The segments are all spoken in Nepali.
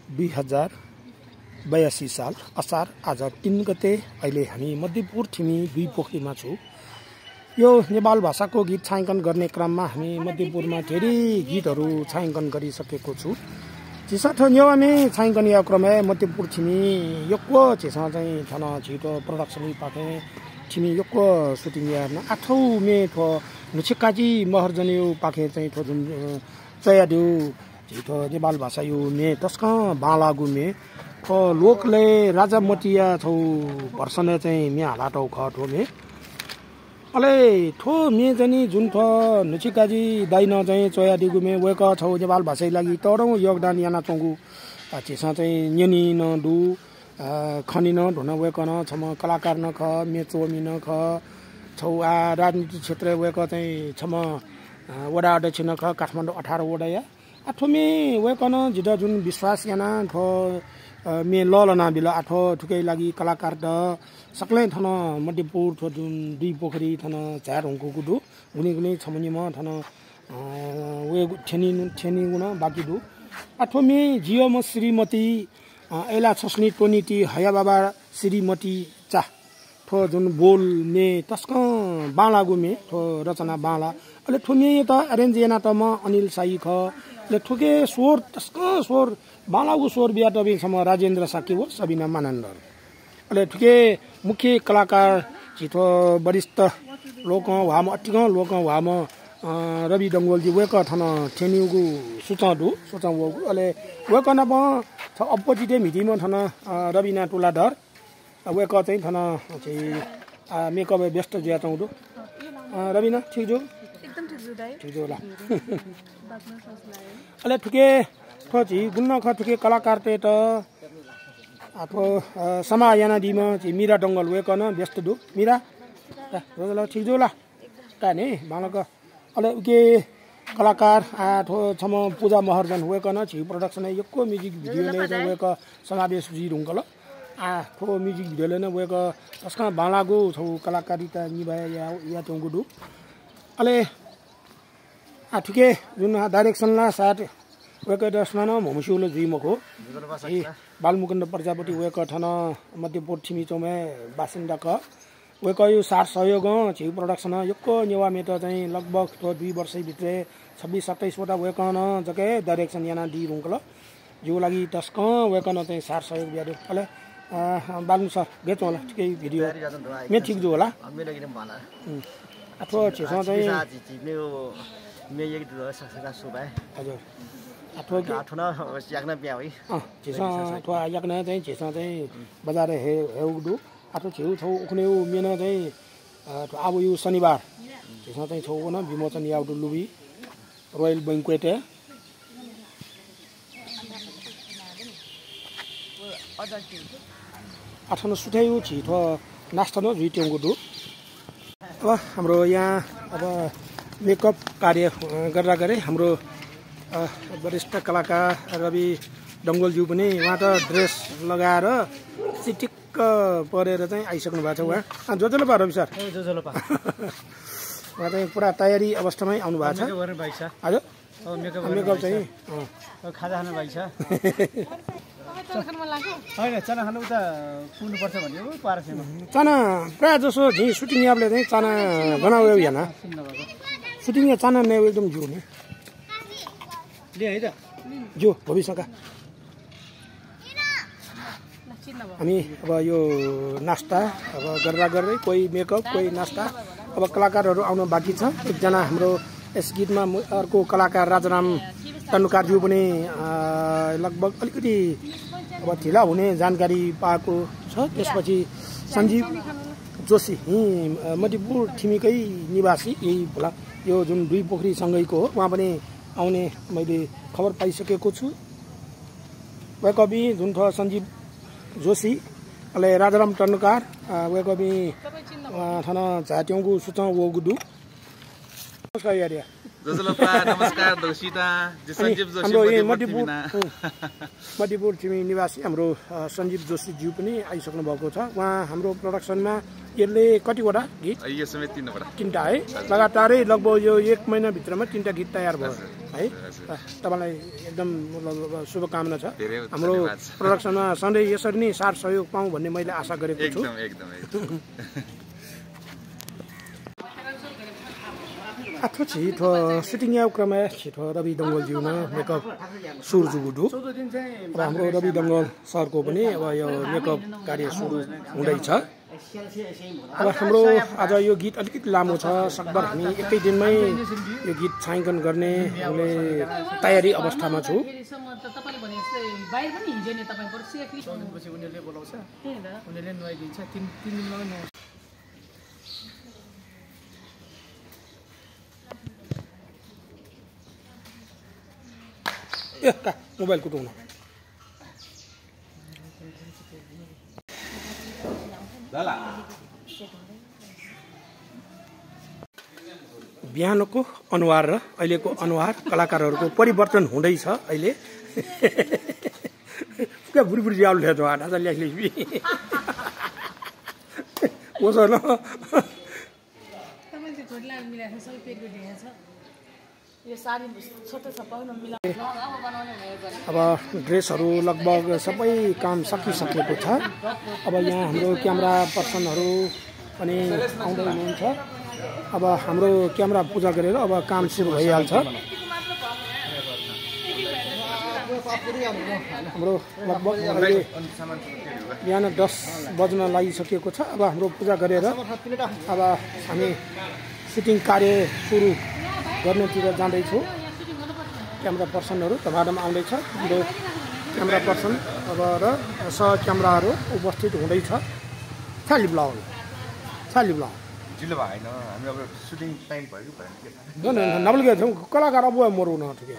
2082 साल असार आज 3 गते अहिले हामी मध्यपुर थिमी दुई पोखरीमा छु। यो नेपाल भाषाको गीत छायाङ्कन गर्ने क्रममा हामी मध्यपुरमा धेरै गीतहरू छायाङ्कन गरिसकेको छु। चिसाथ नेवामे छायाङ्कन या क्रम मध्यपुर थिमी योको चिसा चाहिँ थन छिटो प्रोडक्सन पाके थिमी योको सुटिङ यार्न 8औं मे थो नुचिकाजी महर्जनी पाके चाहिँ थो जुन चयादु छिटो नेपाल भाषा यो मे तस्का बालागु मे तो लोकले राजा मटिया छौ भर्सने चाहिँ मे हालाटौ खटो मे अले थो मे जनी जुन थ नुचिकाजी दाइन चाहिँ चयादिगु मे वेक छौ नेपाल भाषा लागि तरौ योगदान याना चंगु चिसा चाहिँ न्यनी न दु खनि न ढुन वेक न छम कलाकार न ख मे चोमी न ख छौ आ राजनीतिक क्षेत्र वेक चाहिँ छम वडा अध्यक्ष न ख काठमाडौँ 18 वडा या आठोमे वेकन जिदा जुन विश्वास याना थो मे ललना बिल आठो ठुकै लागि कलाकार द सक्लै थन मध्यपुर थो जुन दुई पोखरी थन चार हुँको गुडु गुनी गुनी छमनीमा थन वे छेनी गुण बाकी दु आठोमे जियो म श्रीमती एला छस्नी टोनीटी हया बाबा श्रीमती चा थो जुन बोल मे तस्क बालागु मे थो रचना बाला अले थुमे त अरेन्ज याना त म अनिल साई ख ले ठुके स्वर तस्को स्वर बालागु स्वर बिया तबे सम राजेन्द्र साकी हो सबिना मानन्दर अले ठुके मुख्य कलाकार छिटो वरिष्ठ लोक वाम अटिग लोक वाम रवि डंगोलजी वेक थन थेनिगु सुचादु सुचाउ अले वेक न प अपोजिटे मिटिम थन रविना टुलाधर वेक चाहिँ थन चाहिँ मेकअप व्यस्त ज्या चौदु रविना ठीक जो ठीक जो ला अले ठुके थोची गुन्न ख ठुके कलाकार ते त आफो समायाना दिम छि मीरा डंगल वेकन व्यस्त दु मीरा रोजला ठीक जो ला काने बालक अले उके कलाकार आठो छम पूजा महर्जन वेकन छि प्रोडक्सन यको म्युजिक भिडियो ले वेक समावेश जी रुंगल आ थो म्युजिक भिडियो ले न वेक तस्का बालागु छौ कलाकारिता निभाय या चंगुदु अले ठिकै जुन डाइरेक्सन ला साथ वेक दसमा न मोमसिउले जुइमको बालमुकुन्द प्रजापति वेक ठन मध्यपुर छिमी चौमे बासिन्दा क वेक यो साथ सहयोग छि प्रोडक्सन यको नेवा मेट चाहिँ लगभग तो 2 वर्ष भित्र 26-27 वटा वेक न जके डाइरेक्सन याना दि रुंकल जो लागि तस्क वेक न चाहिँ साथ सहयोग बियादु अले बालमु सर गेच होला ठिकै भिडियो मे ठीक जो होला मेरो लागि भना अथवा छिसा चाहिँ मे एक दु सक्सेस सुबाय हजुर अथवा आठना याक्न बिया है छिसा अथवा याक्न चाहिँ छिसा चाहिँ बजार हेउदु अथवा छेउ छौ उखने मेन चाहिँ अब यो शनिबार छिसा चाहिँ छौ न विमोचन याउदु लुबी रोयल बैंक्वेट आठना सुठायो छिटो नास्ता न जुइटेंगु दु अब हाम्रो यहाँ अब मेकअप कार्य गर्दा गरे हाम्रो वरिष्ठ कलाकार रवि डंगोलज्यू पनि उहाँ त ड्रेस लगाएर सिटिक्क परेर चाहिँ आइसक्नु भएको छ उहाँ जोजोलो पा रवि सर जोजोलो पा उहाँ चाहिँ पुरा तयारी अवस्थामै आउनु भएको छ हजुर मेकअप चाहिँ खाजा खानु भएको छ होइन चना खानु त पुग्नु पर्छ भन्यो पारसेमा चना प्राय जसो झि सुटिङ याबले चाहिँ चना बनायो याना सुटिङ या चना ने एकदम जो नि ले है त जो भविष्यका हामी अब यो नास्ता अब गर्दा गर्दै कोही मेकअप कोही नास्ता अब कलाकारहरू आउन बाँकी छ एकजना हाम्रो यस गीतमा अर्को कलाकार राजाराम तन्नुकारज्यू पनि लगभग अलिकति अब ढिला हुने जानकारी पाएको छ। त्यसपछि सञ्जीव जोशी मध्यपुर थिमीकै निवासी यही भोला यो जुन दुई पोखरी सँगैको हो उहाँ पनि आउने मैले खबर पाइसकेको छु। वेकबी जुन थ सञ्जीव जोशी अले राजाराम टन्नुकार वेकबी थन झाट्यौगु सुचाउ वगुदु नमस्कार यारिया जोजलपा नमस्कार दोषिता सञ्जीव जोशी हाम्रो यहाँ मध्यपुर छिमी निवासी हाम्रो सञ्जीव जोशीज्यू पनि आइसक्नु भएको छ। उहाँ हाम्रो प्रोडक्सनमा यसले कतिवटा गीत यो समेत 3टा है लगातारै लगभग यो 1 महिनाभित्रमा 3टा गीत तयार भयो है। तपाईलाई एकदम शुभकामना छ। हाम्रो प्रोडक्सनमा सधैँ यसरी नै साथ सहयोग पाऊँ भन्ने मैले आशा गरेको छु। एकदम आठो छिटो सुटिङ याउ क्रम छिटो रवि दङ्गलज्यू न मेकअप सुरु गुडु र हाम्रो रवि दङ्गल सरको पनि अब यो मेकअप कार्य सुरु हुँदैछ। अब हाम्रो आज यो गीत अलिकति लामो छ, सकभर हामी एकै दिनमै यो गीत छायाङ्कन गर्ने हामीले तयारी अवस्थामा छु। मोबाइल कुटाउन बिहानको अनुहार र अहिलेको अनुहार कलाकारहरूको परिवर्तन हुँदैछ। अहिले क्या बुढी जाउल ल्याउँछ आटा चाहिँ ल्याइले ओस न अब ड्रेसहरू लगभग सबै काम सकिसकेको छ। अब यहाँ हाम्रो क्यामेरा पर्सनहरू पनि आउँदै हुनुहुन्छ। अब हाम्रो क्यामेरा पूजा गरेर अब काम सुरु भइहाल्छ। हाम्रो लगभग अहिले बिहान 10 बज्न लागिसकेको छ। अब हाम्रो पूजा गरेर अब हामी सुटिङ कार्य सुरु गर्नेतिर जाँदैछु। क्यामेरा पर्सनहरू धमाधम आउँदैछ। हाम्रो क्यामेरा पर्सन अब र सह क्यामेराहरू उपस्थित हुँदैछ। खाली ब्लाउज जिल्लो भएन हामी अब सुटिङ टाइम भयो कि भएन नबलगे थियौँ कलाकार अब मरु न ठिकै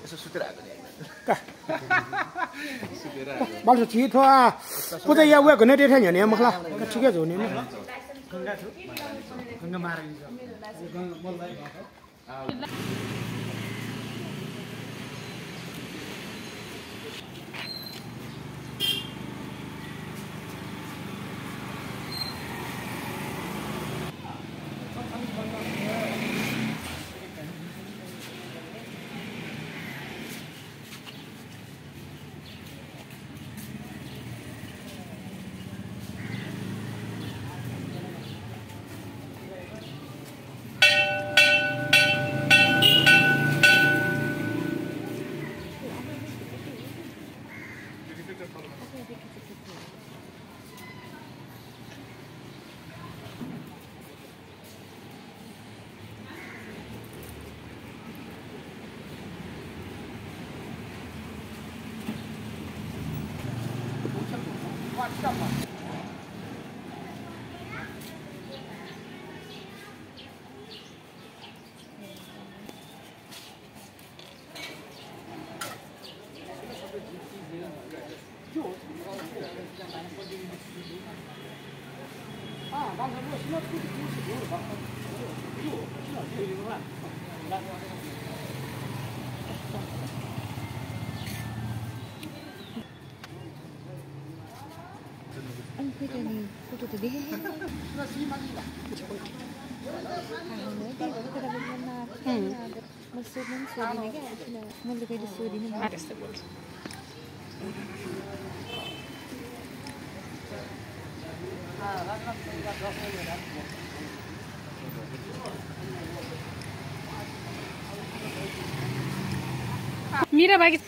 यसो सुतेर आएको नि बाल्छ ठीक थो पुजा या वे गने देथे नि मखला ठिकै छ नि गंगा मारे Anh quay từ này, cô tụi đi. Hàng mới đi vào cái đầm mà sốt đi này cái là mình được cái sốt đi này. Mira भाई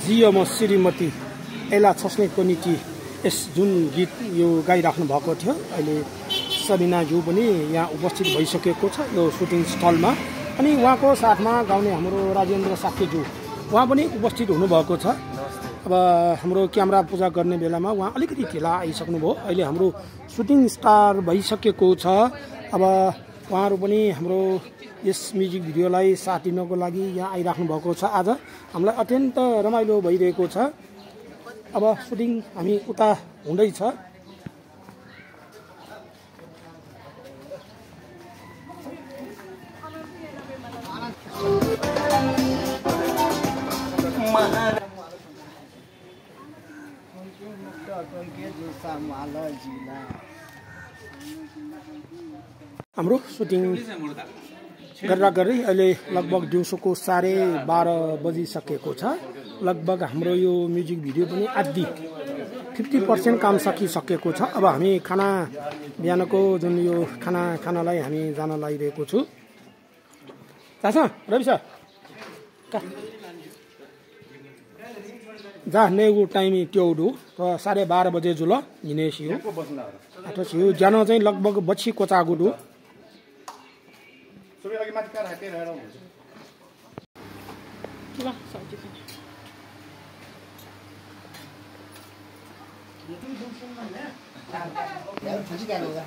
जियो म श्रीमती एला छस्ने कोनिची यस जुन गीत यो गाइराख्नु भएको थियो अहिले सबिनाज्यू पनि यहाँ उपस्थित भइसकेको छ यो सुटिङ स्थलमा अनि उहाँको साथमा गाउने हाम्रो राजेन्द्र साक्यज्यू उहाँ पनि उपस्थित हुनुभएको छ। अब हाम्रो क्यामेरा पूजा गर्ने बेलामा उहाँ अलिकति ढिला आइसक्नुभयो। अहिले हाम्रो सुटिङ स्टार भइसकेको छ। अब उहाँहरू पनि हाम्रो यस म्युजिक भिडियोलाई साथ दिनको लागि यहाँ आइराख्नु भएको छ। आज हामीलाई अत्यन्त रमाइलो भइरहेको छ। अब सुटिङ हामी उता हुँदैछ। हाम्रो सुटिङ गर्दा अहिले लगभग दिउँसोको 12:30 बजिसकेको छ। लगभग हाम्रो यो म्युजिक भिडियो पनि आधी 50% काम सकिसकेको छ। अब हामी खाना बिहानको जुन यो खानालाई हामी जान लागिरहेको छु। जाछ रवि सर जा नेगु टाइम ट्योडु 12:30 बजे जुल हिनेसियो अथवा सियो जान चाहिँ लगभग बच्ची कोचागुडु सबै अघि माथि कार हाते रहेर हुन्छ ल सब्जी खाने यार खुसी क्या होगा